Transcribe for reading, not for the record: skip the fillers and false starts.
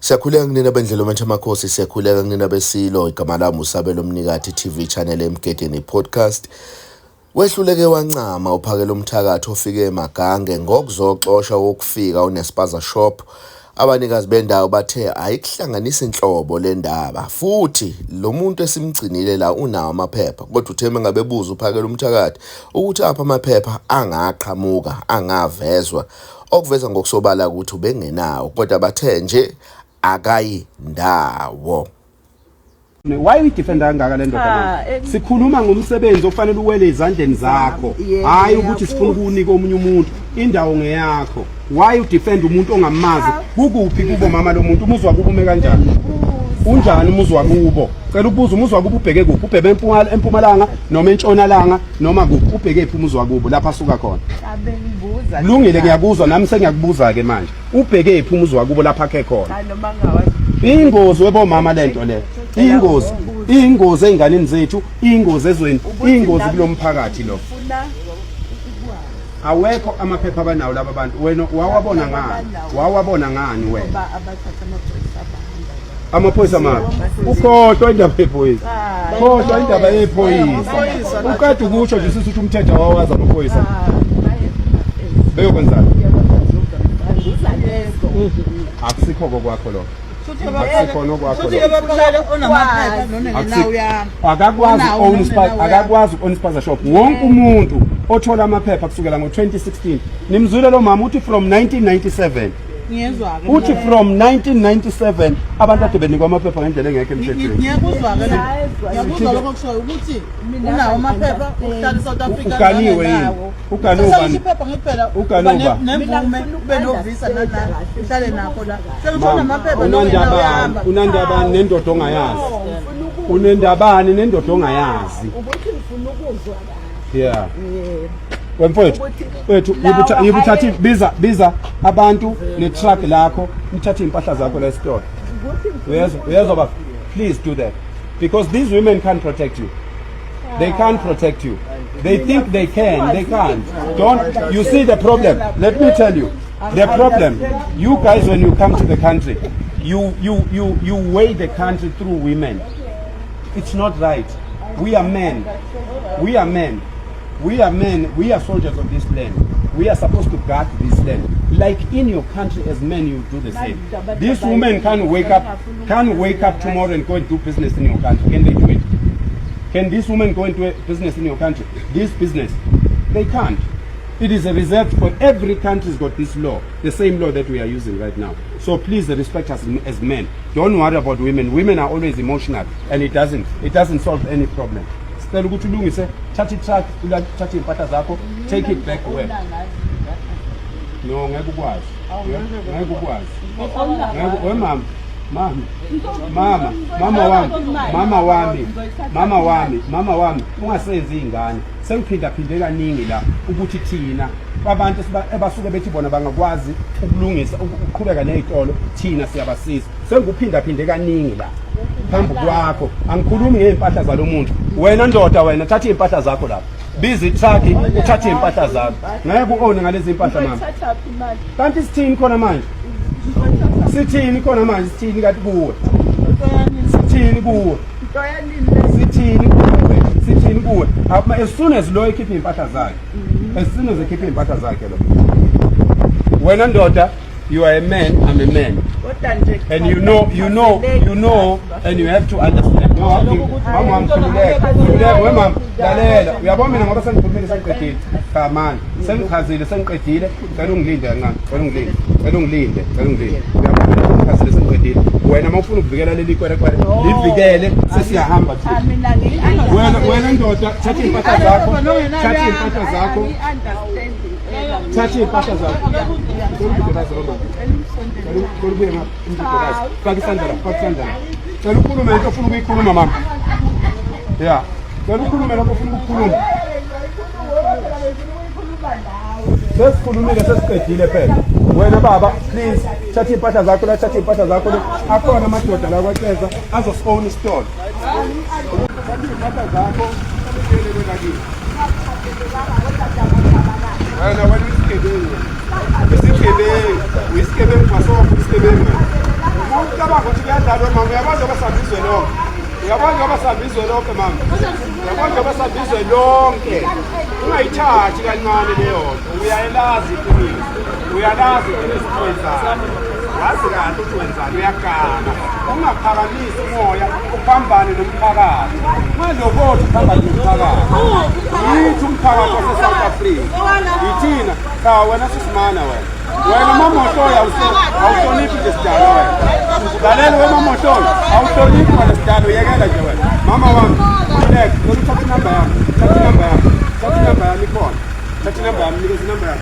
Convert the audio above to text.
Siyakhuleka kunina bendlela omentsha amakhosi, siyakhuleka kunina besilo. Igama lami uSabelo Mnikathi TV channel Emgedeni podcast. Wehluleke wancama uphakela umthakathi ofike emagange ngokuzoxosha wokufika unespaza shop. Abanikazi bendawo bathe ayikuhlanganisi inhlobo le ndaba futhi lo muntu esimgcinile la unawo amaphepha kodwa uthe mengabe buza uphakela umthakathi ukuthi apha amaphepha angaqhamuka angavezwa okuveza ngokusobala ukuthi ubengenawo kodwa bathe nje akayi ndawo. Why uyidefenda kangaka le ndoda manje? Sikhuluma ngomsebenzi ofanele uwele ezandleni zakho, hhayi ukuthi sifuna ukuwunika omunye umuntu. Indawo ngeyakho. Why udefend umuntu ongamazi? Kukuphi kubo mama lo muntu? Umuzi wakubo ume kanjani? Unjani umuzi wakubo? Cela ukubuza umuzi wakubo ubheke kuphi? Ubheke empumalanga noma entshonalanga noma kuphi? Ubheke phi umuzi wakubo lapha asuka khona? Lungile ngiyakuzwa nami sengiyakubuza ke manje. Ubheke phi umuzi wakubo lapha akhe khona? Ingozi webomama lento le. Ingozi, ingozi einganeni zethu, ingozi ezweni, ingozi kulomphakathi lo. Awekho amaphepha abanawo laba bantu. Wena wawabona ngani? Wawabona ngani wena? Amaphoyisa maphi? Ukhohlwa indaba yephoyisa. Khohlwa indaba yephoyisa. Uqeda ukusho nje sisi ukuthi umthetho awawazi amaphoyisa. Beyokwenzani? Akusikho kokwakho lokho. Akusikhona okwakho Akakwazi own akakwazi own spaza shop. Wonke umuntu othola amaphepha kusukela ngo-2016. Nimzwile lo mama uthi from 1997. Ngiyezwa-ke. Uthi from 1997 abantu ade benikwa amaphepha ngendlela engekho emthethweni. Ngiyakuzwa-ke ngiyakuzwa lokho kushoyo ukuthi unawo amaphepha ukuhlala e-South Africa. Uganiwe yini? Uganiwe ubani? Iphepha ngikuphela Uganiwe ubani? Nemvume ube novisa nana uhlale nakho la. Sekuthi unamaphepha Unandabani? Unandabani nendoda ongayazi? Unendabani nendoda ongayazi? Ukuthi ngifuna ukuzwa kahle. Yeah. Wemfowethu, wethu yibuthatha biza biza abantu ne-truck lakho nithathe iy'mpahla zakho la esitolo. Uyezwa uyezwa baba? Please do that. Because these women can't protect you. They can't protect you. They think they can, they can't. Don't you see the problem? Let me tell you. The problem, you guys when you come to the country, you weigh the country through women. It's not right. We are men. We are men. We are men. We are soldiers of this land. We are supposed to guard this land. Like in your country as men, you do the same. This woman can't wake up tomorrow and go and do business in your country. Can they do it? Can this woman go and do a business in your country? This business. They can't. It is a reserved for every country's got this law, the same law that we are using right now. So please respect us as men. Don't worry about women. Women are always emotional and it doesn't solve any problem. Sicela ukuthi ulungise, thatha i-truck, thatha iy'mpahla zakho, take it back where. No, ngeke ukwazi. Ngeke ukwazi. Ngeke we mama. Mama. Mama, mama wami, mama wami, mama wami, mama wami, ungasenzi ingane. Sengiphinda phinde kaningi la ukuthi thina abantu ebasuke bethi bona bangakwazi ukulungisa ukuqhubeka nezitolo, thina siyabasiza. Sengikuphinda phinde kaningi la phambi kwakho. Angikhulumi ngey'mpahla zalo muntu. Wena ndoda wena thatha iy'mpahla zakho lapha. Biza i-truck uthathe iy'mpahla zakho. Ngeke u-one ngalezi mpahla mama. Kanti sithini khona manje? Sithini khona manje? Sithini kanti kuwe? Sithini kuwe? Sithini kuwe? Sithini kuwe? As soon as lo ekhipha iy'mpahla zakhe, as soon as ekhipha iy'mpahla zakhe lo. Wena ndoda, you are a man, I'm a man. And you know, and you have to understand. No, mama wami khululeka. Khululeka we mama, lalela. Uyabona mina ngoba sengikhulumile sengiqedile. Cha man, sengichazile sengiqedile. Cela ungilinde kancane. Cela ungilinde. Cela ungilinde. Cela ungilinde. Uyabona mina sengichazile sengiqedile. Wena mawufuna ukuvikela leli kwerekwere, livikele sesiyahamba thina. Wena wena ndoda, thatha iy'mpahla zakho. Thatha iy'mpahla zakho. Thatha iy'mpahla zakho. Cela umdudukazi lo mama. Cela ubuye ngapha umdudukazi. Faka isandla la, faka isandla la. Cela ukhulume into ofuna ukuyikhuluma mama. Yeah. Cela ukhulume lokho ofuna ukukhuluma. Sesikhulumile sesiqedile phela. Wena baba, please thatha iy'mpahla zakho la, thatha iy'mpahla zakho la. Akhona amadoda la kwaCeza azosi-own isitolo. Thatha iy'mpahla zakho, ubuyelele lakini. Wena wena uyisigebengu. Isigebengu, uyisigebengu bhasofa isigebengu. Ungacabanga ukuthi kuyadlalwa mama, uyabona njengoba sihamba izwe lonke. Uyabona njengoba sihamba izwe lonke mama. Uyabona njengoba sihamba izwe lonke. Ungayithathi kancane leyo nto. Uyayelazi iqiniso. Uyalazi iqiniso ukuthi wenzani. Wazi kahle ukuthi wenzani, uyaganga. Ungaphakamisi umoya uphambane nomphakathi. Ungalokothi uphambane nomphakathi. Yithi umphakathi wase-South Africa. Yithina. Cha wena sisimana wena. Wena mamohloya awuhloniphi nje sidalo wena. Lalela wena mamohloya awuhloniphi wena sidalo yekela nje wena. Mama wami, relax, ngicela uthathe inamba yami. Thatha inamba yami. Thatha inamba yami ikhona. Thatha inamba yami, nikeza inamba yami.